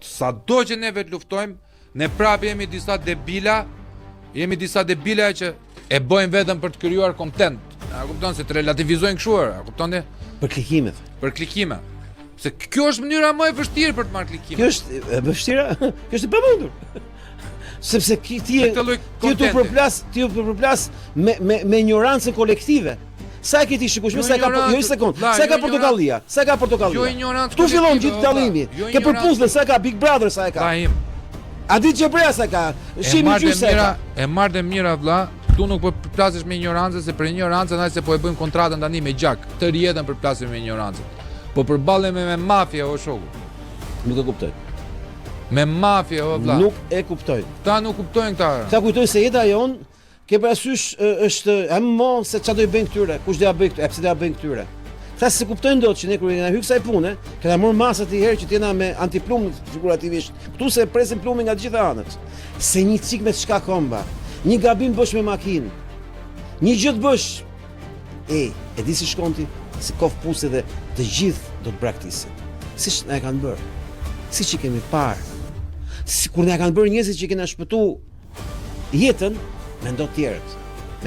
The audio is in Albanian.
Sado që neve të luftojmë, ne prapë jemi disa debila, jemi disa debila që e bëjmë vetëm për të krijuar content. A kupton se të relativizojnë kështu, a kupton ti? Për klikimet. Për klikime. Se kjo është mënyra më e vështirë për të marrë klikime. Kjo është e vështira, kjo është e pamundur. Sepse ki, ti Me këtë lloj ti tu kontenti. përplas, ti u përplas me me me ignorancën kolektive. Sa e ke ti shikueshme, Jo sa e ka jo një ignorancë, sekond, vlla, sa e ka jo portokallia, sa e ka portokallia. Jo ignorancë Këtu fillon kolektive, gjithë o vlla, dallimi. jo Ke ignorancë- përputhjen, sa e ka Big Brother, sa e ka. Vlla im. Adi Gjebrea sa e ka, E Shimi marrë Gjysh dhe sa e mira, ka. e marrë dhe mira vlla, këtu nuk po përplasesh me ignorancën se për ignorancën ai se po e bëjmë kontratën tani me gjak, tërë jetën përplasemi me ignorancën. Po përballemi me mafie o shoku. Nuk e kuptoj. Me mafie o vlla. Nuk e kuptoj. Këta nuk kuptojnë këta. Këta kujtojnë se jeta jonë Ke parasysh është e mo se çfarë do i bëjnë këtyre, kush do ja bëjë këtyre, e pse do ja bëjnë këtyre. Këta s'e kuptojnë dot që ne kur kena hyrë kësaj pune, kena marrë masat një herë që të jena me antiplumb figurativisht. Këtu se presim plumbin nga të gjitha anët. Se një cik me çka komba, një gabim bësh me makinë. Një gjë të bësh. E, e di si shkon ti, si kof pusi dhe të gjithë do të braktisin. Siç na e kanë bërë. Siç i kemi parë. Si kur na e kanë bërë njerëzit që kena shpëtu jetën, mendo tjerët.